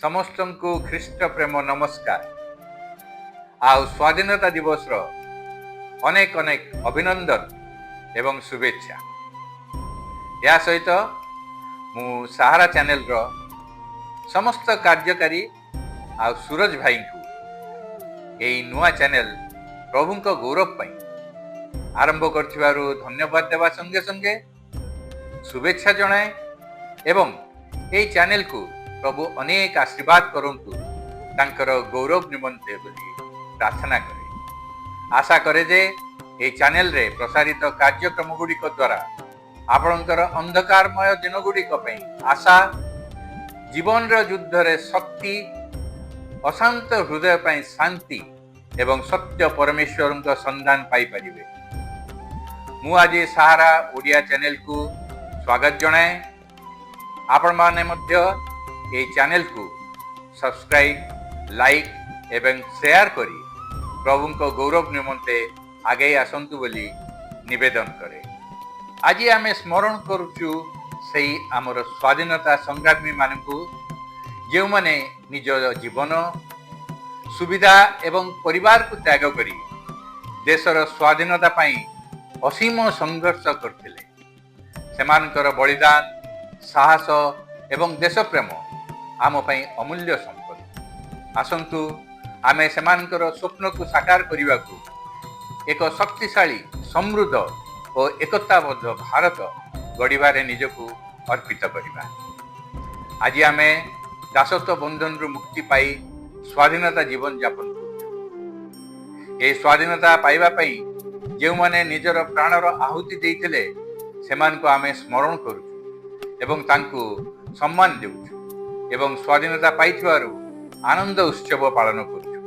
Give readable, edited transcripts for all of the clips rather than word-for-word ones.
ସମସ୍ତଙ୍କୁ ଖ୍ରୀଷ୍ଟ ପ୍ରେମ ନମସ୍କାର ଆଉ ସ୍ୱାଧୀନତା ଦିବସର ଅନେକ ଅନେକ ଅଭିନନ୍ଦନ ଏବଂ ଶୁଭେଚ୍ଛା। ଏହା ସହିତ ମୁଁ ସାହାରା ଚ୍ୟାନେଲର ସମସ୍ତ କାର୍ଯ୍ୟକାରୀ ଆଉ ସୁରଜ ଭାଇଙ୍କୁ ଏହି ନୂଆ ଚ୍ୟାନେଲ ପ୍ରଭୁଙ୍କ ଗୌରବ ପାଇଁ ଆରମ୍ଭ କରିଥିବାରୁ ଧନ୍ୟବାଦ ଦେବା ସଙ୍ଗେ ସଙ୍ଗେ ଶୁଭେଚ୍ଛା ଜଣାଏ ଏବଂ ଏହି ଚ୍ୟାନେଲକୁ ପ୍ରଭୁ ଅନେକ ଆଶୀର୍ବାଦ କରନ୍ତୁ ତାଙ୍କର ଗୌରବ ନିମନ୍ତେ ବୋଲି ପ୍ରାର୍ଥନା କରେ। ଆଶା କରେ ଯେ ଏହି ଚ୍ୟାନେଲରେ ପ୍ରସାରିତ କାର୍ଯ୍ୟକ୍ରମ ଗୁଡ଼ିକ ଦ୍ୱାରା ଆପଣଙ୍କର ଅନ୍ଧକାରମୟ ଦିନଗୁଡ଼ିକ ପାଇଁ ଆଶା, ଜୀବନର ଯୁଦ୍ଧରେ ଶକ୍ତି, ଅଶାନ୍ତ ହୃଦୟ ପାଇଁ ଶାନ୍ତି ଏବଂ ସତ୍ୟ ପରମେଶ୍ୱରଙ୍କ ସନ୍ଧାନ ପାଇପାରିବେ। ମୁଁ ଆଜି ସାହାରା ଓଡ଼ିଆ ଚ୍ୟାନେଲକୁ ସ୍ୱାଗତ ଜଣାଏ। ଆପଣମାନେ ମଧ୍ୟ ଏହି ଚ୍ୟାନେଲକୁ ସବସ୍କ୍ରାଇବ୍, ଲାଇକ୍ ଏବଂ ସେୟାର କରି ପ୍ରଭୁଙ୍କ ଗୌରବ ନିମନ୍ତେ ଆଗେଇ ଆସନ୍ତୁ ବୋଲି ନିବେଦନ କରେ। ଆଜି ଆମେ ସ୍ମରଣ କରୁଛୁ ସେଇ ଆମର ସ୍ୱାଧୀନତା ସଂଗ୍ରାମୀମାନଙ୍କୁ, ଯେଉଁମାନେ ନିଜ ଜୀବନ, ସୁବିଧା ଏବଂ ପରିବାରକୁ ତ୍ୟାଗ କରି ଦେଶର ସ୍ୱାଧୀନତା ପାଇଁ ଅସୀମ ସଂଘର୍ଷ କରିଥିଲେ। ସେମାନଙ୍କର ବଳିଦାନ, ସାହସ ଏବଂ ଦେଶପ୍ରେମ ଆମ ପାଇଁ ଅମୂଲ୍ୟ ସମ୍ପଦ। ଆସନ୍ତୁ, ଆମେ ସେମାନଙ୍କର ସ୍ୱପ୍ନକୁ ସାକାର କରିବାକୁ ଏକ ଶକ୍ତିଶାଳୀ, ସମୃଦ୍ଧ ଓ ଏକତାବଦ୍ଧ ଭାରତ ଗଢ଼ିବାରେ ନିଜକୁ ଅର୍ପିତ କରିବା। ଆଜି ଆମେ ଦାସତ୍ୱ ବନ୍ଧନରୁ ମୁକ୍ତି ପାଇ ସ୍ୱାଧୀନତା ଜୀବନ ଯାପନ କରୁଛୁ। ଏହି ସ୍ୱାଧୀନତା ପାଇବା ପାଇଁ ଯେଉଁମାନେ ନିଜର ପ୍ରାଣର ଆହୁତି ଦେଇଥିଲେ, ସେମାନଙ୍କୁ ଆମେ ସ୍ମରଣ କରୁଛୁ ଏବଂ ତାଙ୍କୁ ସମ୍ମାନ ଦେଉଛୁ ଏବଂ ସ୍ୱାଧୀନତା ପାଇଥିବାରୁ ଆନନ୍ଦ ଉତ୍ସବ ପାଳନ କରୁଛୁ।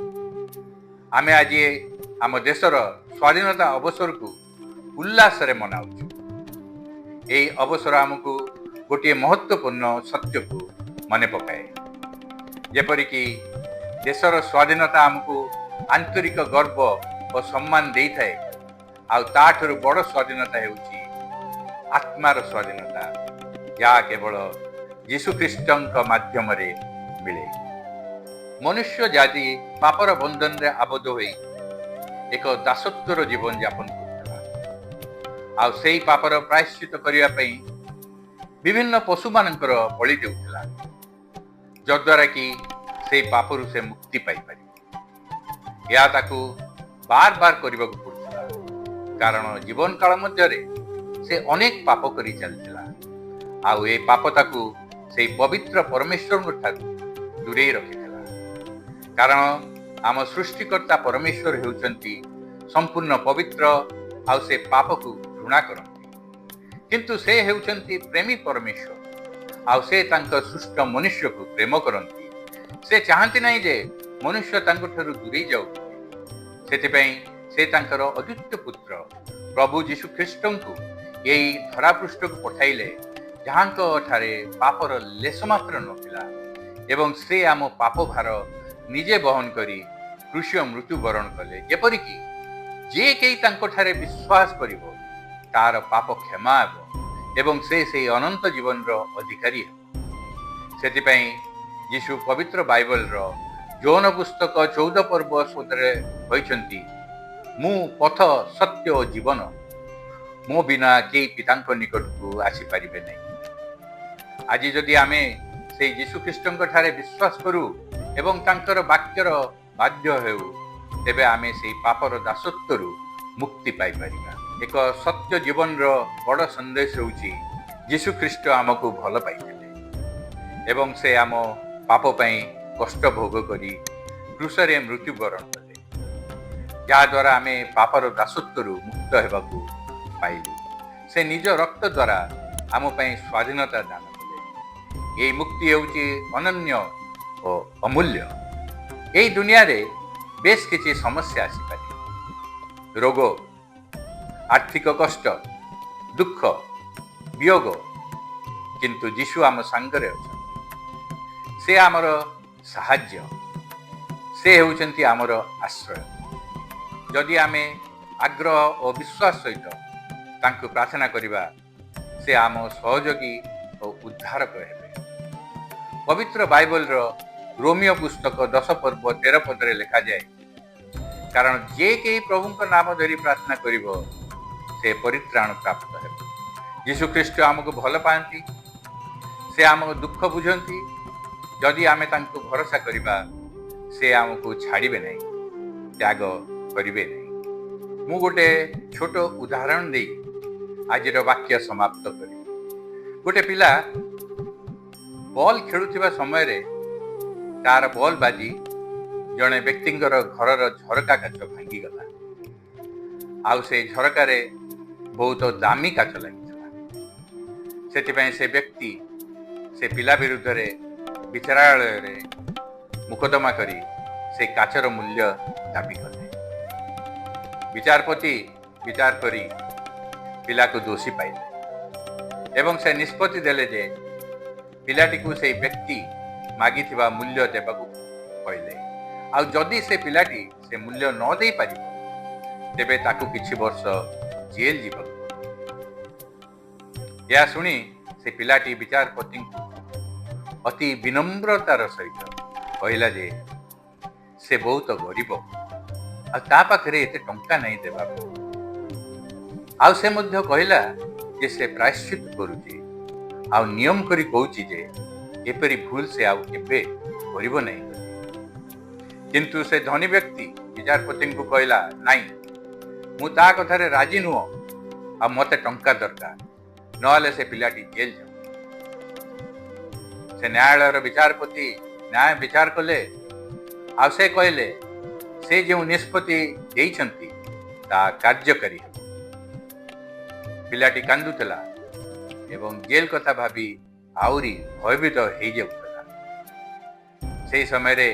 ଆମେ ଆଜି ଆମ ଦେଶର ସ୍ୱାଧୀନତା ଅବସରକୁ ଉଲ୍ଲାସରେ ମନାଉଛୁ। ଏହି ଅବସର ଆମକୁ ଗୋଟିଏ ମହତ୍ୱପୂର୍ଣ୍ଣ ସତ୍ୟକୁ ମନେ ପକାଏ, ଯେପରିକି ଦେଶର ସ୍ୱାଧୀନତା ଆମକୁ ଆନ୍ତରିକ ଗର୍ବ ଓ ସମ୍ମାନ ଦେଇଥାଏ, ଆଉ ତାଠାରୁ ବଡ଼ ସ୍ୱାଧୀନତା ହେଉଛି ଆତ୍ମାର ସ୍ୱାଧୀନତା, ଯାହା କେବଳ ଯୀଶୁଖ୍ରୀଷ୍ଟଙ୍କ ମାଧ୍ୟମରେ ମିଳେ। ମନୁଷ୍ୟ ଜାତି ପାପର ବନ୍ଧନରେ ଆବଦ୍ଧ ହୋଇ ଏକ ଦାସତ୍ୱର ଜୀବନ ଯାପନ କରୁଥିଲା ଆଉ ସେଇ ପାପର ପ୍ରାୟଶ୍ଚିତ କରିବା ପାଇଁ ବିଭିନ୍ନ ପଶୁମାନଙ୍କର ବଳି ଦେଉଥିଲା, ଯଦ୍ୱାରା କି ସେଇ ପାପରୁ ସେ ମୁକ୍ତି ପାଇପାରିବ। ଏହା ତାକୁ ବାର ବାର କରିବାକୁ ପଡୁଥିଲା, କାରଣ ଜୀବନ କାଳ ମଧ୍ୟରେ ସେ ଅନେକ ପାପ କରି ଚାଲିଥିଲା ଆଉ ଏ ପାପ ତାକୁ ସେଇ ପବିତ୍ର ପରମେଶ୍ୱରଙ୍କ ଠାରୁ ଦୂରେଇ ରଖିଥିଲା। କାରଣ ଆମ ସୃଷ୍ଟିକର୍ତ୍ତା ପରମେଶ୍ୱର ହେଉଛନ୍ତି ସମ୍ପୂର୍ଣ୍ଣ ପବିତ୍ର ଆଉ ସେ ପାପକୁ ଘୃଣା କରନ୍ତି। କିନ୍ତୁ ସେ ହେଉଛନ୍ତି ପ୍ରେମୀ ପରମେଶ୍ୱର ଆଉ ସେ ତାଙ୍କ ସୃଷ୍ଟ ମନୁଷ୍ୟକୁ ପ୍ରେମ କରନ୍ତି। ସେ ଚାହାନ୍ତି ନାହିଁ ଯେ ମନୁଷ୍ୟ ତାଙ୍କଠାରୁ ଦୂରେଇ ଯାଉ। ସେଥିପାଇଁ ସେ ତାଙ୍କର ଅଦ୍ୱିତୀୟ ପୁତ୍ର ପ୍ରଭୁ ଯୀଶୁ ଖ୍ରୀଷ୍ଟଙ୍କୁ ଏଇ ଧରାପୃଷ୍ଠକୁ ପଠାଇଲେ, ଯାହାଙ୍କ ଠାରେ ପାପର ଲେଶ ମାତ୍ର ନଥିଲା ଏବଂ ସେ ଆମ ପାପ ଭାର ନିଜେ ବହନ କରି କ୍ରୁଶୀୟ ମୃତ୍ୟୁବରଣ କଲେ, ଯେପରିକି ଯେ କେହି ତାଙ୍କଠାରେ ବିଶ୍ୱାସ କରିବ, ତାର ପାପ କ୍ଷମା ହେବ ଏବଂ ସେ ସେଇ ଅନନ୍ତ ଜୀବନର ଅଧିକାରୀ ହେବ। ସେଥିପାଇଁ ଯୀଶୁ ପବିତ୍ର ବାଇବଲର ଯୋହନ ପୁସ୍ତକ 14 ପର୍ବ 16ରେ କହିଛନ୍ତି, "ମୁଁ ପଥ, ସତ୍ୟ ଓ ଜୀବନ। ମୋ ବିନା କେହି ପିତାଙ୍କ ନିକଟକୁ ଆସିପାରିବେ ନାହିଁ।" ଆଜି ଯଦି ଆମେ ସେଇ ଯୀଶୁଖ୍ରୀଷ୍ଟଙ୍କ ଠାରେ ବିଶ୍ୱାସ କରୁ ଏବଂ ତାଙ୍କର ବାକ୍ୟର ବାଧ୍ୟ ହେଉ, ତେବେ ଆମେ ସେଇ ପାପର ଦାସତ୍ୱରୁ ମୁକ୍ତି ପାଇପାରିବା। ଏକ ସତ୍ୟ ଜୀବନର ବଡ଼ ସନ୍ଦେଶ ହେଉଛି, ଯୀଶୁଖ୍ରୀଷ୍ଟ ଆମକୁ ଭଲ ପାଇଥିଲେ ଏବଂ ସେ ଆମ ପାପ ପାଇଁ କଷ୍ଟ ଭୋଗ କରି କ୍ରୁଶରେ ମୃତ୍ୟୁବରଣ କଲେ, ଯାହାଦ୍ୱାରା ଆମେ ପାପର ଦାସତ୍ୱରୁ ମୁକ୍ତ ହେବାକୁ ପାଇଲୁ। ସେ ନିଜ ରକ୍ତ ଦ୍ୱାରା ଆମ ପାଇଁ ସ୍ୱାଧୀନତା ଦାନ କଲେ। ଏହି ମୁକ୍ତି ହେଉଛି ଅନନ୍ୟ ଓ ଅମୂଲ୍ୟ। ଏହି ଦୁନିଆରେ ବେଶ କିଛି ସମସ୍ୟା ଆସିପାରେ: ରୋଗ, ଆର୍ଥିକ କଷ୍ଟ, ଦୁଃଖ, ବିୟୋଗ। କିନ୍ତୁ ଯୀଶୁ ଆମ ସାଙ୍ଗରେ ଅଛନ୍ତି। ସେ ଆମର ସାହାଯ୍ୟ, ସେ ହେଉଛନ୍ତି ଆମର ଆଶ୍ରୟ। ଯଦି ଆମେ ଆଗ୍ରହ ଓ ବିଶ୍ୱାସ ସହିତ ତାଙ୍କୁ ପ୍ରାର୍ଥନା କରିବା, ସେ ଆମ ସହଯୋଗୀ ଓ ଉଦ୍ଧାରକ ହେବେ। ପବିତ୍ର ବାଇବଲର ରୋମୀୟ ପୁସ୍ତକ 10 ପର୍ବ 13 ପଦରେ ଲେଖାଯାଏ, କାରଣ ଯେ କେହି ପ୍ରଭୁଙ୍କ ନାମ ଧରି ପ୍ରାର୍ଥନା କରିବ, ସେ ପରିତ୍ରାଣ ପ୍ରାପ୍ତ ହେବ। ଯୀଶୁଖ୍ରୀଷ୍ଟ ଆମକୁ ଭଲ ପାଆନ୍ତି। ସେ ଆମ ଦୁଃଖ ବୁଝନ୍ତି। ଯଦି ଆମେ ତାଙ୍କୁ ଭରସା କରିବା, ସେ ଆମକୁ ଛାଡ଼ିବେ ନାହିଁ, ତ୍ୟାଗ କରିବେ ନାହିଁ। ମୁଁ ଗୋଟେ ଛୋଟ ଉଦାହରଣ ଦେଇ ଆଜିର ବାକ୍ୟ ସମାପ୍ତ କରିବି। ଗୋଟେ ପିଲା ବଲ୍ ଖେଳୁଥିବା ସମୟରେ ତାର ବଲ୍ ବାଜି ଜଣେ ବ୍ୟକ୍ତିଙ୍କର ଘରର ଝରକା କାଚ ଭାଙ୍ଗିଗଲା। ଆଉ ସେ ଝରକାରେ ବହୁତ ଦାମୀ କାଚ ଲାଗିଥିଲା। ସେଥିପାଇଁ ସେ ବ୍ୟକ୍ତି ସେ ପିଲା ବିରୁଦ୍ଧରେ ବିଚାରାଳୟରେ ମୁକଦ୍ଦମା କରି ସେ କାଚର ମୂଲ୍ୟ ଦାବି କଲେ। ବିଚାରପତି ବିଚାର କରି ପିଲାକୁ ଦୋଷୀ ପାଇଲେ ଏବଂ ସେ ନିଷ୍ପତ୍ତି ଦେଲେ ଯେ ପିଲାଟିକୁ ସେଇ ବ୍ୟକ୍ତି ମାଗିଥିବା ମୂଲ୍ୟ ଦେବାକୁ କହିଲେ। ଆଉ ଯଦି ସେ ପିଲାଟି ସେ ମୂଲ୍ୟ ନ ଦେଇପାରିବ, ତେବେ ତାକୁ କିଛି ବର୍ଷ ଜେଲ୍ ଯିବାକୁ ପଡ଼ିବ। ଏହା ଶୁଣି ସେ ପିଲାଟି ବିଚାରପତିଙ୍କୁ ଅତି ବିନମ୍ରତାର ସହିତ କହିଲା ଯେ ସେ ବହୁତ ଗରିବ ଆଉ ତା ପାଖରେ ଏତେ ଟଙ୍କା ନାହିଁ ଦେବା ପାଇଁ। ଆଉ ସେ ମଧ୍ୟ କହିଲା ଯେ ସେ ପ୍ରାୟଶ୍ଚିତ କରୁଛି ଆଉ ନିୟମ କରି କହୁଛି ଯେ ଏପରି ଭୁଲ ସେ ଆଉ କେବେ କରିବ ନାହିଁ ବୋଲି। କିନ୍ତୁ ସେ ଧନୀ ବ୍ୟକ୍ତି ବିଚାରପତିଙ୍କୁ କହିଲା, "ନାଇଁ, ମୁଁ ତା କଥାରେ ରାଜି ନୁହଁ ଆଉ ମୋତେ ଟଙ୍କା ଦରକାର, ନହେଲେ ସେ ପିଲାଟି ଜେଲ୍ ଯାଉ।" ସେ ନ୍ୟାୟାଳୟର ବିଚାରପତି ନ୍ୟାୟ ବିଚାର କଲେ ଆଉ ସେ କହିଲେ, ସେ ଯେଉଁ ନିଷ୍ପତ୍ତି ଦେଇଛନ୍ତି ତାହା କାର୍ଯ୍ୟକାରୀ ହେବ। ପିଲାଟି କାନ୍ଦୁଥିଲା ଏବଂ ଜେଲ୍ କଥା ଭାବି ଆହୁରି ଭୟଭୀତ ହେଇଯାଉଥିଲା। ସେହି ସମୟରେ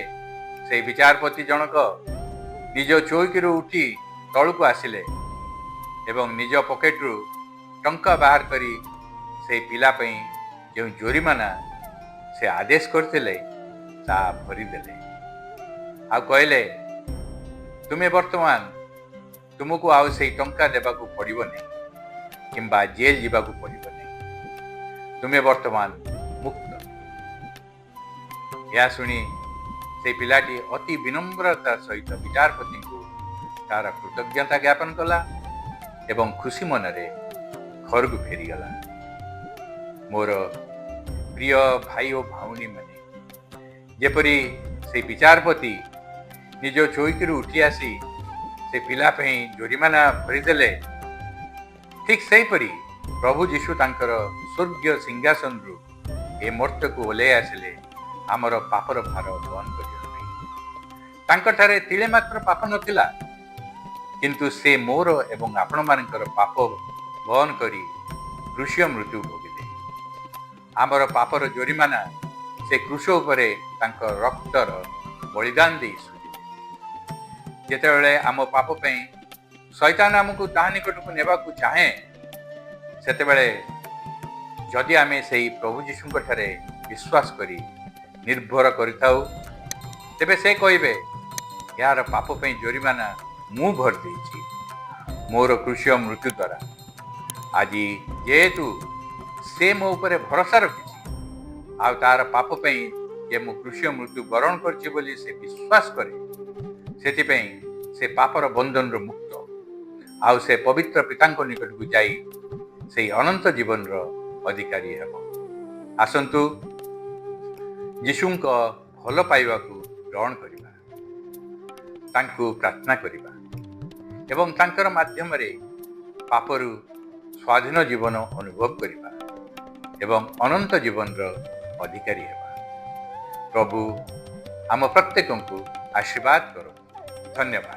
ସେଇ ବିଚାରପତି ଜଣକ ନିଜ ଚୌକିରୁ ଉଠି ତଳକୁ ଆସିଲେ ଏବଂ ନିଜ ପକେଟରୁ ଟଙ୍କା ବାହାର କରି ସେଇ ପିଲା ପାଇଁ ଯେଉଁ ଜୋରିମାନା ସେ ଆଦେଶ କରିଥିଲେ, ତାହା ଭରିଦେଲେ ଆଉ କହିଲେ, "ତୁମେ ବର୍ତ୍ତମାନ ତୁମକୁ ଆଉ ସେଇ ଟଙ୍କା ଦେବାକୁ ପଡ଼ିବ ନାହିଁ କିମ୍ବା ଜେଲ୍ ଯିବାକୁ ପଡ଼ିବ ନାହିଁ। ତୁମେ ବର୍ତ୍ତମାନ ମୁକ୍ତ।" ଏହା ଶୁଣି ସେଇ ପିଲାଟି ଅତି ବିନମ୍ରତା ସହିତ ବିଚାରପତିଙ୍କୁ ତାର କୃତଜ୍ଞତା ଜ୍ଞାପନ କଲା ଏବଂ ଖୁସି ମନରେ ଘରକୁ ଫେରିଗଲା। ମୋର ପ୍ରିୟ ଭାଇ ଓ ଭଉଣୀମାନେ, ଯେପରି ସେଇ ବିଚାରପତି ନିଜ ଚୌକିରୁ ଉଠି ଆସି ସେ ପିଲା ପାଇଁ ଜୋରିମାନା ଭରିଦେଲେ, ଠିକ୍ ସେହିପରି ପ୍ରଭୁ ଯୀଶୁ ତାଙ୍କର ସ୍ୱର୍ଗୀୟ ସିଂହାସନରୁ ଏ ମର୍ତ୍ତ୍ୟକୁ ଓହ୍ଲାଇ ଆସିଲେ ଆମର ପାପର ଭାର ବହନ କରିବା ପାଇଁ। ତାଙ୍କଠାରେ ତିଳେ ମାତ୍ର ପାପ ନଥିଲା, କିନ୍ତୁ ସେ ମୋର ଏବଂ ଆପଣମାନଙ୍କର ପାପ ବହନ କରି କ୍ରୁଶୀୟ ମୃତ୍ୟୁ ଭୋଗିଲେ। ଆମର ପାପର ଜୋରିମାନା ସେ କ୍ରୁଶ ଉପରେ ତାଙ୍କ ରକ୍ତର ବଳିଦାନ ଦେଇ ସୁଝିଲେ। ଯେତେବେଳେ ଆମ ପାପ ପାଇଁ ଶୈତାନ ଆମକୁ ତାହା ନିକଟକୁ ନେବାକୁ ଚାହେଁ, ସେତେବେଳେ ଯଦି ଆମେ ସେଇ ପ୍ରଭୁ ଯୀଶୁଙ୍କ ଠାରେ ବିଶ୍ୱାସ କରି ନିର୍ଭର କରିଥାଉ, ତେବେ ସେ କହିବେ, "ଏହାର ପାପ ପାଇଁ ଜୋରିମାନା ମୁଁ ଭରି ଦେଇଛି ମୋର କ୍ରୁଶୀୟ ମୃତ୍ୟୁ ଦ୍ୱାରା। ଆଜି ଯେହେତୁ ସେ ମୋ ଉପରେ ଭରସା ରଖିଛି ଆଉ ତାର ପାପ ପାଇଁ ଯେ ମୁଁ କ୍ରୁଶୀୟ ମୃତ୍ୟୁ ବରଣ କରିଛି ବୋଲି ସେ ବିଶ୍ୱାସ କରେ, ସେଥିପାଇଁ ସେ ପାପର ବନ୍ଧନରୁ ମୁକ୍ତ ଆଉ ସେ ପବିତ୍ର ପିତାଙ୍କ ନିକଟକୁ ଯାଇ ସେଇ ଅନନ୍ତ ଜୀବନର ଅଧିକାରୀ ହେବ।" ଆସନ୍ତୁ, ଯୀଶୁଙ୍କ ଭଲ ପାଇବାକୁ ଗ୍ରହଣ କରିବା, ତାଙ୍କୁ ପ୍ରାର୍ଥନା କରିବା ଏବଂ ତାଙ୍କର ମାଧ୍ୟମରେ ପାପରୁ ସ୍ୱାଧୀନ ଜୀବନ ଅନୁଭବ କରିବା ଏବଂ ଅନନ୍ତ ଜୀବନର ଅଧିକାରୀ ହେବା। ପ୍ରଭୁ ଆମ ପ୍ରତ୍ୟେକଙ୍କୁ ଆଶୀର୍ବାଦ କରନ୍ତୁ। ଧନ୍ୟବାଦ।